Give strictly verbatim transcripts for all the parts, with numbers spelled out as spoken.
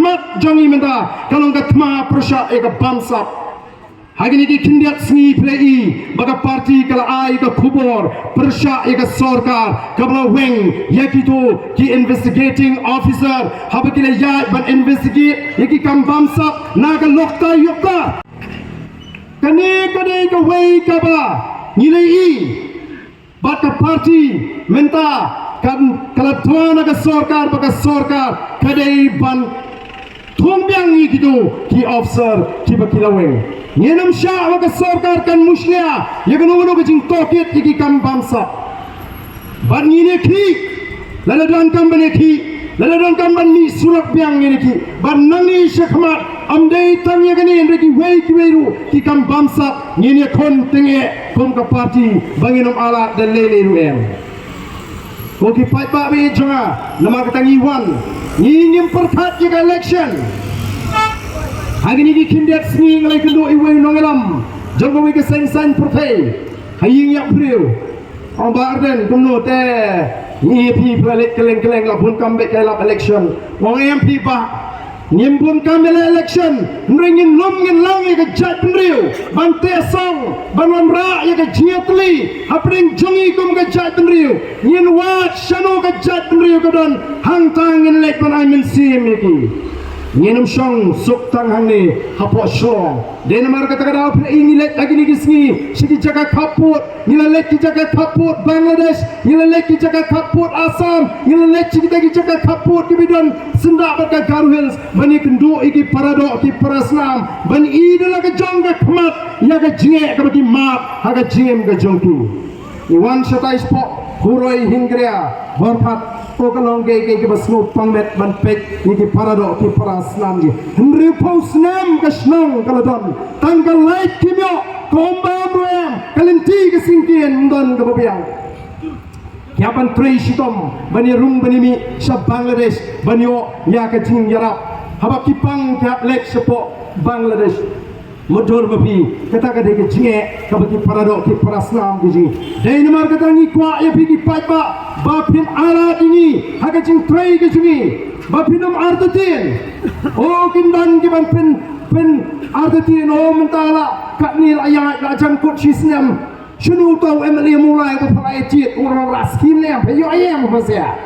Mat jong i mynta ka long ka thma pyrshah ïa ka bamsap. Ha kine ki khyndiat sngi phi la i ba ka party ka la ai ka khubor pyrshah ïa ka sorkar kaba la weng ïa kito ki investigating officer haba ki la ïaid ban investigate ïa ki kam bamsap na ka lokta yokta. Kane ka dei kawei kaba ngi la i bad ka party mynta kan ka la dawa na ka sorkar ba ka sorkar ka dei ban thung biang ïa kito ki officer kiba ki la weng. Ngin ym shah ba ka sorkar kan mushlia ïa kano kano ka jingtohkit ïa ki kam bamsap. Bad ngin ïa khih, lada donkam ban ïa khih, lada donkam ban mih surok biang ngin ïa khih. Bad nangne shakhmat ym dei tang ïa kane hynrei kiwei kiwei ruh ki kam bamsap ngin ïa khun tyngeh kum ka party ba ngin ym ailad da lei lei ruh em. Ko ki paidbah ba ïeit jong nga, namar kata ngi wan, ngi ngim pyrkhat ïa ka election. Ha kine ki khyndiat sngi nga la ïakynduh ïa uwei u nongïalam jong kawei ka seng saiñ pyrthei ha ïing ïap briew. Ong Bah Ardent, kumno te ngi ïa phi phi la leit kylleng kylleng, la bun kam beit ka ïalap election. Ong em phi bah, ngim bun kam ïa la election, hynrei ngin lum ngin lang ïa ka jaitbynriew ban teh song, ban wanrah ïa ka jingïatylli hapdeng jong ngi kum ka jaitbynriew. Ngin wad shano ka jaitbynriew ka don, hangta ngin leit ban ai mynsiem ïa ki. Ngin ym shong suk tang hangne hapoh Shillong. Dei namar kata ka daw phi la i ngi leit ha kine ki sngi sha ki jaka khappud, ngi la leit ki jaka khappud Bangladesh, ngi la leit ki jaka khappud Assam, ngi la leit ki jaka khappud kiba don syndah bad ka Garo Hills ban ïakynduh ïa ki paradoh ki parasnam, ban i da la ka jong ka khmat ïa ka jingeh kaba ki mad ha ka jingim ka jong ki. Ngi wan shatai shapoh Huroi, Hyngrei, Borphet, ko ka long kaei kaei kaba sngewpang met ban peit ïa ki paradoh ki parasnam ki. Hynriewphew snem ka shnong ka la don, tang ka light kim ïoh, ka um bam ruh em, ka lynti ka syngkien ym don kaba biang. Ki hap ban trei shitom ban ïarung ban ïamih sha Bangladesh ban ïoh ïa ka jingïarap. Haba ki pang ki hap leit shapoh Bangladesh. Mutdur ma phi, kata ka dei ka jingeh kaba ki paradoh ki parasnam ki jong ngi. Dei namar kata ngi kwah ïa phi ki paidbah ba phin ailad ïa ngi ha ka jingtrei ka jong ngi, ba phin ym artatien. O kin don ki ban pyn, pyn artatien, o mynta la katne la ïaid la jan kut shi snem. Shano uta u M L A Mawlai uba pha la ïa jied, u la rah skim ne em, pha ïoh em pha sha.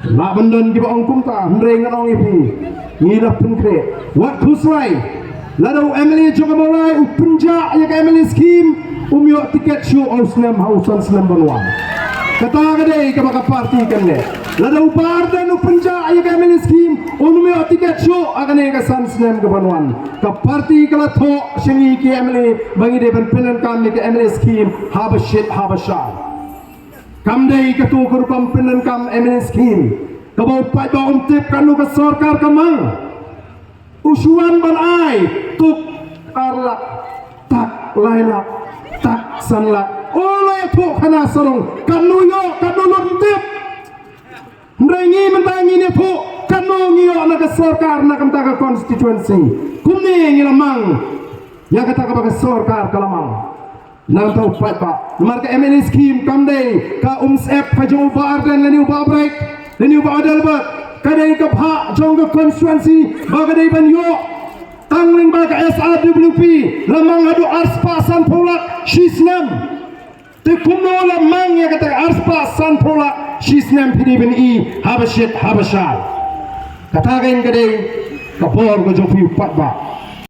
Lah ban don kiba ong kumta, hynrei ngan ong ïa phi, ngi la pynkhreh. Wat khuslai. Lada u M L A jong ka Mawlai u pynjah ïa ka M L A scheme, um ïoh tiket shuh ha u snem, ha u san snem ban wan. Kata ka dei kaba ka party kan leh. Lada u Bah Ardent u pynjah ïa ka M L A scheme, um ïoh tiket shuh ha kane ka san snem ka ban wan. Ka party ka la thoh sha ngi ki M L A ba ngi dei ban pyndonkam ïa ka M L A scheme haba shit haba shai. Kam dei kato ka rukom pyndonkam M L A scheme kaba u paidbah um tip katno ka sorkar ka mang. U shu wan ban ai tuk ar lak, tak lai lak, tak san lak. O la ïathuh khana sarong, katno ïoh, katno lut, um tip. Hynrei ngi mynta ngin ïathuh katno ngi ïoh na ka sorkar, na ka bynta ka constituency. Kumne ngi la mang ïa kata kaba ka sorkar ka la mang. Nangta u paidbah, namar ka M L A scheme kam dei ka umsyep ka jong u Bah Ardent lane u Bah Bright lane u Bah Adelbert. Ka dei ka bhah jong ka constituency ba ka dei ban ïoh. Tang lyngba ka S R W P la mang haduh arspah sanphew lak shi snem. Te kumno la mang ïa kata arspah sanphew lak shi snem, phi dei ban i haba shit haba shai. Kata kein ka dei ka bor ka jong phi u paidbah.